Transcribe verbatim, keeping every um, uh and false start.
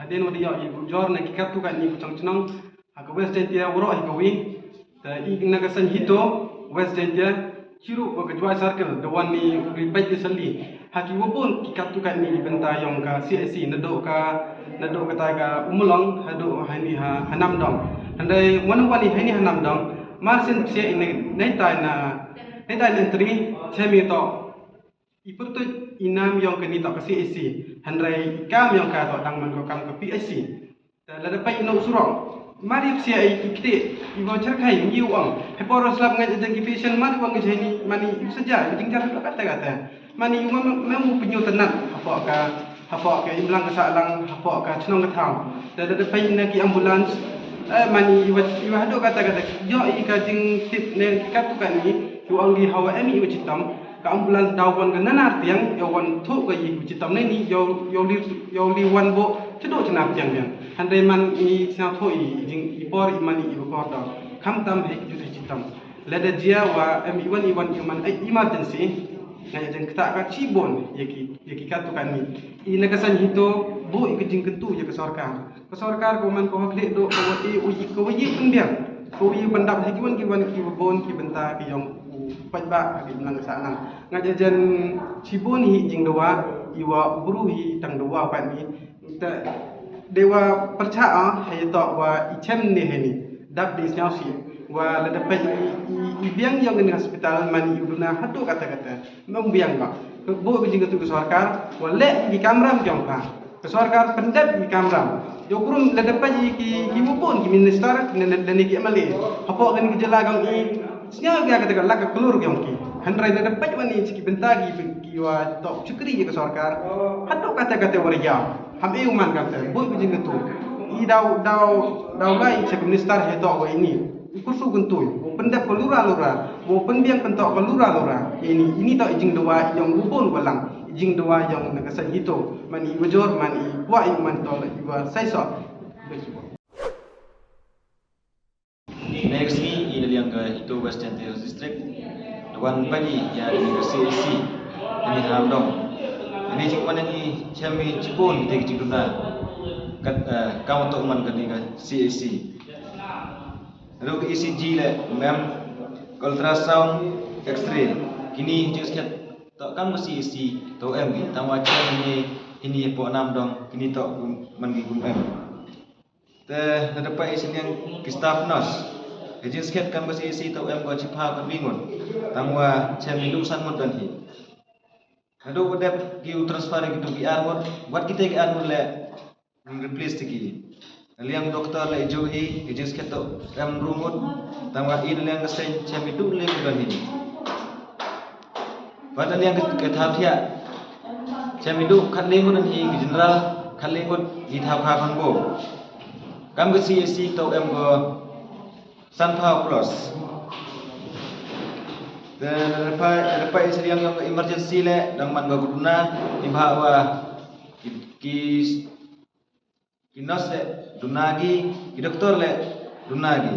Hadien wa da yoh i bujor na ki kattu katni ki chong chnong ha ka West Jaintia waroh hi kawi. Te i na ka saiñ HITO West Jaintia, chirup wa ka Jowai Circle, da wan i u ri peit i sali ha ki wa bun ki kattu katni ki bynta yong ka CHC, naduh ka, naduh kata ka Ummulong haduh heini ha, ha Namdong. Hynrei wan wan i heini ha Namdong, mar sien psiah i ne, neitai na, neitai na entry, chem i toh i pyrtuit i nam yong kani toh ka CHC. Hynrei i kam yong ka toh dang man ko kam ka PHC. Te lada peit i noh surok, mar i psiah i, i kti, i wa cherkhai, i u ong. Hei por slap ngai jeng ki patient, mar i wan ngi heini, mani i saja, i jingjar toh kata kata. Mani i wa mem u pynyoh tynat hapoh ka, hapoh ka imlang ka sahlang, hapoh ka chnong ka thaw. Te lada peit na ki ambulance, eh, mani i wa, i wa haduh kata kata. Yoh i ka jingtip ne ki kattu katni, i wa ong ki hawa em i wa chitom. Ka ambulance daw wan ka nanar tiang, yow wan thuh ka i wa chitom neini, yow, yow li, yow li wan bo chaduh chanar tiang biang. Hynrei man i sñiawthuh i, i jing, i por i mani i wa kordor. Khamtam hei jut hei chitom. Lada jia wa em i wan i wan i man, eh, emergency, nga ya jeng kata ka chibun ya ki, ya ki kattu katni. I na ka saiñ HITO, buh i ka jingkyntu ya ka sorkar. Ka sorkar ko man ko ha khlieh duh, ko wa i, u i, ko wa i pynbiang. Ko wa i pyndap ha ki wan ki wan ki wa bun ki bynta ki yong u paidbah ha ki imlang ka sahlang. Nga ya jeng chibun hi jingdawa, i wa u bru hi tang dawa pat ni. Te dewa pyrchah, ah, hei toh wa i chem ni heini. Dap di sñiawsih wa lada peit i, i, i biang yong ni hospital, mani i u duna haduh kata kata. Mem biang ba. Buh ka jingkyntu ka sorkar, wa leh ki kamram jong ka. Ka sorkar pyndep ki kamram. Yow kurum lada peit i ki, ki wa bun ki minister, ne, ne, ne ki MLA. Hapoh kani ka jylla kong i, sñiaw ka kata ka lak ka klur yong ki. Hynrei lada peit wan i chi ki bynta ki, ki wa toh chukri ya ka sorkar. Haduh kata kata wa riaw. Ham e u man kata, buh ka jingkyntu. I daw, daw, daw lai cha ka minister hei toh wa ini. U kursu kyntu, u pyndep ka lura lura, u pynbiang pyntoh ka lura lura. Ini, ini toh i jingdawa yong u bun wa lang, i jingdawa yong na ka saiñ HITO, mani i wa jor, mani i wa i man toh la i wa sai soh. Next ni, i na liang ka HITO West Jaintia Hills District. Da wan pait i ya ini ka CHC ini ha Namdong. Ini jingwan ini chem i chibun ki te ki jingduna. Kat, eh, kam toh man kani ka CHC. Ruh ka ECG le mem, ka ultrasound, X-ray. Kini jingskhet toh kam ka CHC toh em ki. Tangwa chem ini, ini hapoh Namdong, kini toh man ki kum em. Te lada pait i sniang ki staff nurse, ka jingskhet kam ka CHC toh em ko chiphaw ka dwi ngut. Tangwa chem i du san ngut don hi. Haduh wa dep ki u transfer ki du ki ar ngut, wat ki te ki ar ngut le replace te ki. Na liang doctor le i ju hi, ka jingskhet toh em ru ngut. Tangwa i na liang ka seiñ chem i du le ngut don hi. Wat na liang ka, ka thaw thiah, chem i du khat le ngut don hi, ka general khat le ngut, i thaw kha khon bo. Kam ka CHC toh em ko sanphaw plus. Te da pait, da pait i sliang yong ka emergency le, dang man ko ka duna, i bha wa ki, ki Ki nurse le duna ki, ki doctor le duna ki.